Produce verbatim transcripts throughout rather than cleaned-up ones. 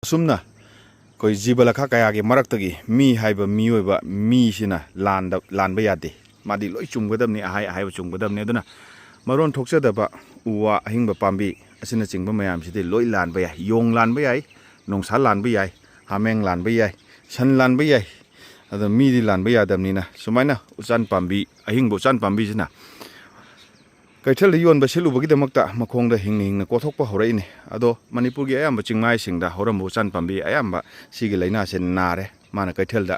ꯁꯨꯝꯅ ꯑꯩꯈꯣꯏ ꯖꯤꯕ ꯂꯈꯥ ꯀꯌꯥꯒꯤ ꯃꯔꯛꯇꯒꯤ ꯃꯤ ꯍꯥꯏꯕ ꯃꯤꯑꯣꯏꯕ ꯃꯤꯁꯤꯅ ꯂꯥꯟꯗ ꯂꯥꯟꯕ ꯌꯥꯗꯦ꯫ ꯃꯥꯗꯤ ꯂꯣꯏ ꯆꯨꯝꯒꯗꯕꯅꯤ, ꯑꯍꯥꯏ ꯑꯍꯥꯏꯕ ꯆꯨꯝꯒꯗꯕꯅꯤ꯫ ꯑꯗꯨꯅ ꯃꯔꯣꯟ ꯊꯣꯛꯆꯗꯕ ꯎ ꯋꯥ, ꯑꯍꯤꯡꯕ ꯄꯥꯝꯕꯤ ꯑꯁꯤꯅꯆꯤꯡꯕ ꯃꯌꯥꯝꯁꯤꯗꯤ ꯂꯣꯏ ꯂꯥꯟꯕ ꯌꯥꯏ꯫ ꯌꯣꯡ ꯂꯥꯟꯕ ꯌꯥꯏ, ꯅꯣꯡꯁꯥ ꯂꯥꯟꯕ ꯌꯥꯏ, ꯍꯥꯃꯦꯡ ꯂꯥꯟꯕ ꯌꯥꯏ, ꯁꯟ ꯂꯥꯟꯕ ꯌꯥꯏ꯫ ꯑꯗꯣ ꯃꯤꯗꯤ ꯂꯥꯟꯕ ꯌꯥꯗꯕꯅꯤꯅ ꯁꯨꯃꯥꯏꯅ ꯎꯆꯥꯟ ꯄꯥꯝꯕꯤ, ꯑꯍꯤꯡꯕ ꯎꯆꯥꯟ ꯄꯥꯝꯕꯤꯁꯤꯅ ꯀꯩꯊꯦꯜꯗ ꯌꯣꯟꯕ ꯁꯤꯠꯂꯨꯕꯒꯤꯗꯃꯛꯇ ꯃꯈꯣꯡꯗ ꯍꯤꯡꯅ ꯍꯤꯡꯅ ꯀꯣꯊꯣꯛꯄ ꯍꯧꯔꯛꯏꯅꯦ꯫ ꯑꯗꯣ ꯃꯅꯤꯄꯨꯔꯒꯤ ꯑꯌꯥꯝꯕ ꯆꯤꯡꯃꯥꯏꯁꯤꯡꯗ ꯍꯧꯔꯝꯕ ꯎꯆꯥꯟ ꯄꯥꯝꯕꯤ ꯑꯌꯥꯝꯕ ꯁꯤꯒꯤ ꯂꯥꯏꯅꯥꯁꯦ ꯅꯥꯔꯦ꯫ ꯃꯥꯅ ꯀꯩꯊꯦꯜꯗ,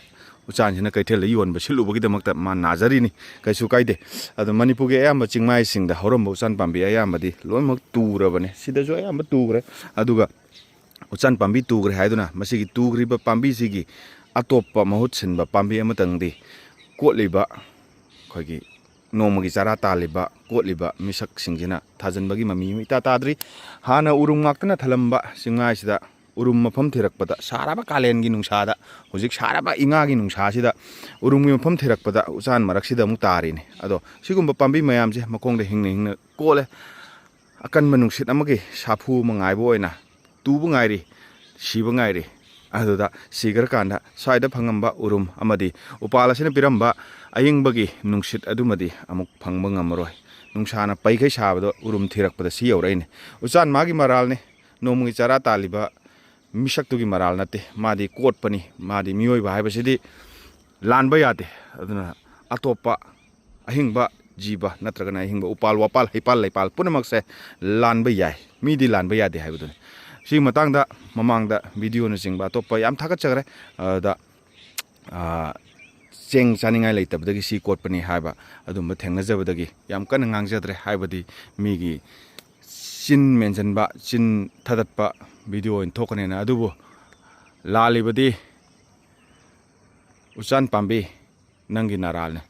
ꯎꯆꯥꯟꯁꯤꯅ ꯀꯩꯊꯦꯜꯗ ꯌꯣꯟꯕ ꯁꯤꯠꯂꯨꯕꯒꯤꯗꯃꯛꯇ ꯃꯥ ꯅꯥꯖꯔꯤꯅꯤ, ꯀꯩꯁꯨ ꯀꯥꯏꯗꯦ꯫ ꯑꯗꯣ ꯃꯅꯤꯄꯨꯔꯒꯤ ꯑꯌꯥꯝꯕ ꯆꯤꯡꯃꯥꯏꯁꯤꯡꯗ ꯍꯧꯔꯝꯕ ꯎꯆꯥꯟ ꯄꯥꯝꯕꯤ ꯑꯌꯥꯝꯕꯗꯤ ꯂꯣꯏꯅꯃꯛ ꯇꯨꯔꯕꯅꯦ꯫ ꯁꯤꯗꯁꯨ ꯑꯌꯥꯝꯕ ꯇꯨꯈ꯭ꯔꯦ꯫ ꯑꯗꯨꯒ ꯎꯆꯥꯟ ꯄꯥꯝꯕꯤ ꯇꯨꯈ꯭ꯔꯦ ꯍꯥꯏꯗꯨꯅ ꯃꯁꯤꯒꯤ ꯇꯨꯈ꯭ꯔꯤꯕ ꯄꯥꯝꯕꯤꯁꯤꯒꯤ ꯑꯇꯣꯞꯄ ꯃꯍꯨꯠ ꯁꯤꯟꯕ ꯄꯥꯝꯕꯤ ꯑꯃꯇꯪꯗꯤ ꯀꯣꯠꯂꯤꯕ, ꯑꯩꯈꯣꯏꯒꯤ ꯅꯣꯡꯃꯒꯤ ꯆꯔꯥ ꯇꯥꯜꯂꯤꯕ, ꯀꯣꯠꯂꯤꯕ ꯃꯤꯁꯛꯁꯤꯡꯁꯤꯅ ꯊꯥꯖꯤꯟꯕꯒꯤ ꯃꯃꯤ ꯑꯃ ꯏꯇꯥ ꯇꯥꯗ꯭ꯔꯤ꯫ ꯍꯥꯟꯅ ꯎꯔꯨꯝ ꯉꯥꯛꯇꯅ ꯊꯜꯂꯝꯕ ꯆꯤꯡꯃꯥꯏꯁꯤꯗ ꯎꯔꯨꯝ ꯃꯐꯝ ꯊꯤꯔꯛꯄꯗ, ꯁꯥꯔꯕ ꯀꯥꯂꯦꯟꯒꯤ ꯅꯨꯡꯁꯥꯗ, ꯍꯧꯖꯤꯛ ꯁꯥꯔꯕ ꯏꯉꯥꯒꯤ ꯅꯨꯡꯁꯥꯁꯤꯗ ꯎꯔꯨꯝꯒꯤ ꯃꯐꯝ ꯊꯤꯔꯛꯄꯗ ꯎꯆꯥꯟ ꯃꯔꯛꯁꯤꯗ ꯑꯃꯨꯛ ꯇꯥꯔꯤꯅꯤ꯫ ꯑꯗꯣ ꯁꯤꯒꯨꯝꯕ ꯄꯥꯝꯕꯤ ꯃꯌꯥꯝꯁꯦ ꯃꯈꯣꯡꯗ ꯍꯤꯡꯅ ꯍꯤꯡꯅ ꯀꯣꯠꯂꯦ꯫ ꯑꯀꯟꯕ ꯅꯨꯡꯁꯤꯠ ꯑꯃꯒꯤ ꯁꯥꯐꯨ ꯑꯃ ꯉꯥꯏꯕ ꯑꯣꯏꯅ ꯇꯨꯕ ꯉꯥꯏꯔꯤ, ꯁꯤꯕ ꯉꯥꯏꯔꯤ꯫ ꯑꯗꯨꯗ ꯁꯤꯈ꯭ꯔꯀꯥꯟꯗ ꯁ꯭ꯋꯥꯏꯗ ꯐꯪꯉꯝꯕ ꯎꯔꯨꯝ ꯑꯃꯗꯤ ꯎꯄꯥꯜ ꯑꯁꯤꯅ ꯄꯤꯔꯝꯕ ꯑꯏꯪꯕꯒꯤ ꯅꯨꯡꯁꯤꯠ ꯑꯗꯨꯃꯗꯤ ꯑꯃꯨꯛ ꯐꯪꯕ ꯉꯝꯃꯔꯣꯏ꯫ ꯅꯨꯡꯁꯥꯅ ꯄꯩꯈꯩ ꯁꯥꯕꯗꯣ ꯎꯔꯨꯝ ꯊꯤꯔꯛꯄꯗ ꯁꯤ ꯌꯧꯔꯛꯏꯅꯦ꯫ ꯎꯆꯥꯟ ꯃꯥꯒꯤ ꯃꯔꯥꯜꯅꯤ, ꯅꯣꯡꯃꯒꯤ ꯆꯔꯥ ꯇꯥꯜꯂꯤꯕ ꯃꯤꯁꯛꯇꯨꯒꯤ ꯃꯔꯥꯜ ꯅꯠꯇꯦ꯫ ꯃꯥꯗꯤ ꯀꯣꯠꯄꯅꯤ, ꯃꯥꯗꯤ ꯃꯤꯑꯣꯏꯕ ꯍꯥꯏꯕꯁꯤꯗꯤ ꯂꯥꯟꯕ ꯌꯥꯗꯦ꯫ ꯑꯗꯨꯅ ꯑꯇꯣꯞꯄ ꯑꯍꯤꯡꯕ ꯖꯤꯕ ꯅꯠꯇ꯭ꯔꯒꯅ ꯑꯍꯤꯡꯕ ꯎꯄꯥꯜ ꯋꯥꯄꯥꯜ ꯍꯩꯄꯥꯜ ꯂꯩꯄꯥꯜ ꯄꯨꯝꯅꯃꯛꯁꯦ ꯂꯥꯟꯕ ꯌꯥꯏ, ꯃꯤꯗꯤ ꯂꯥꯟꯕ ꯌꯥꯗꯦ ꯍꯥꯏꯕꯗꯨꯅꯤ꯫ ꯁꯤꯒꯤ ꯃꯇꯥꯡꯗ ꯃꯃꯥꯡꯗ ꯚꯤꯗꯤꯑꯣꯅꯆꯤꯡꯕ ꯑꯇꯣꯞꯄ ꯌꯥꯝ ꯊꯥꯒꯠꯆꯈ꯭ꯔꯦ꯫ ꯑꯗꯨꯗ, ꯑꯥ, ꯆꯦꯡ ꯆꯥꯅꯤꯡꯉꯥꯏ ꯂꯩꯇꯕꯗꯒꯤ ꯁꯤ ꯀꯣꯠꯄꯅꯤ ꯍꯥꯏꯕ ꯑꯗꯨꯝꯕ ꯊꯦꯡꯅꯖꯕꯗꯒꯤ ꯌꯥꯝ ꯀꯟꯅ ꯉꯥꯡꯖꯗ꯭ꯔꯦ꯫ ꯍꯥꯏꯕꯗꯤ ꯃꯤꯒꯤ ꯆꯤꯟ ꯃꯦꯟꯁꯤꯟꯕ, ꯆꯤꯟ ꯊꯥꯗꯠꯄ ꯚꯤꯗꯤꯑꯣ ꯑꯣꯏꯅ ꯊꯣꯛꯀꯅꯦꯅ꯫ ꯑꯗꯨꯕꯨ ꯂꯥꯜꯂꯤꯕꯗꯤ ꯎꯆꯥꯟ ꯄꯥꯝꯕꯤ ꯅꯪꯒꯤ ꯅꯔꯥꯜꯅꯤ꯫